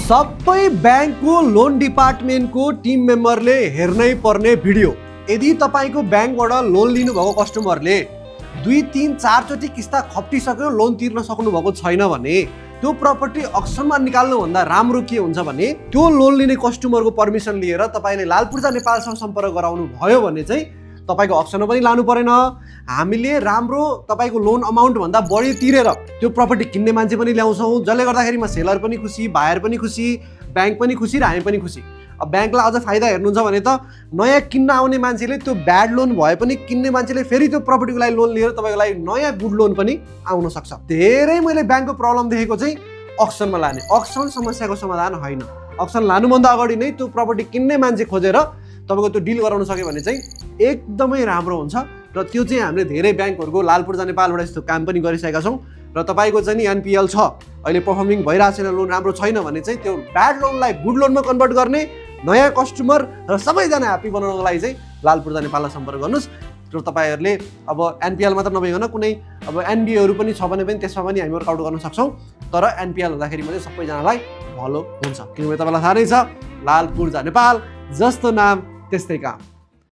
सबै ब्याङ्कको loan डिपार्टमेन्टको team मेम्बरले हेर्नै पर्ने भिडियो। यदि तपाईँको ब्याङ्कबाट लोन लिनुभएको कस्टमरले 2, 3, 4 चोटि किस्ता खप्टिसक्यो, लोन तिर्न सक्नुभएको छैन भने त्यो प्रपर्टी अक्सनमा निकाल्नुभन्दा राम्रो के हुन्छ भने त्यो लोन लिने कस्टमरको पर्मिसन लिएर तपाईँले लालपूर्जा नेपालसँग सम्पर्क गराउनु भयो भने चाहिँ तपाईँको अक्सनमा पनि लानु परेन। हामीले राम्रो तपाईँको लोन अमाउन्ट भन्दा बढी तिरेर त्यो प्रपर्टी किन्ने मान्छे पनि ल्याउँछौँ, जसले गर्दाखेरिमा सेलर पनि खुसी, बायर पनि खुसी, ब्याङ्क पनि खुसी र हामी पनि खुसी। अब ब्याङ्कलाई अझ फाइदा हेर्नुहुन्छ भने त नयाँ किन्न आउने मान्छेले त्यो ब्याड लोन भए पनि किन्ने मान्छेले फेरि त्यो प्रपर्टीको लागि लोन लिएर तपाईँको लागि नयाँ गुड लोन पनि आउन सक्छ। धेरै मैले ब्याङ्कको प्रब्लम देखेको चाहिँ अक्सनमा लाने। अक्सन समस्याको समाधान होइन। अक्सन लानुभन्दा अगाडि नै त्यो प्रपर्टी किन्ने मान्छे खोजेर तपाईँको त्यो डिल गराउन सक्यो भने चाहिँ एकदमै राम्रो हुन्छ। र त्यो चाहिँ हामीले धेरै ब्याङ्कहरूको लालपूर्जा नेपालबाट यस्तो काम पनि गरिसकेका छौँ। र तपाईँको चाहिँ नि एनपिएल छ, अहिले पर्फर्मिङ भइरहेको छैन, लोन राम्रो छैन भने चाहिँ त्यो ब्याड लोनलाई गुड लोनमा कन्भर्ट गर्ने नयाँ कस्टमर र सबैजना ह्याप्पी बनाउनको लागि चाहिँ लालपूर्जा नेपाललाई सम्पर्क गर्नुहोस्। र तपाईँहरूले अब एनपिएल मात्र नभइकन कुनै अब एनबिएहरू पनि छ भने पनि त्यसमा पनि हामी वर्कआउट गर्न सक्छौँ। तर एनपिएल हुँदाखेरि मात्रै सबैजनालाई भलो हुन्छ, किनभने तपाईँलाई थाहा नै छ लालपूर्जा नेपाल जस्तो नाम त्यस्तै काम।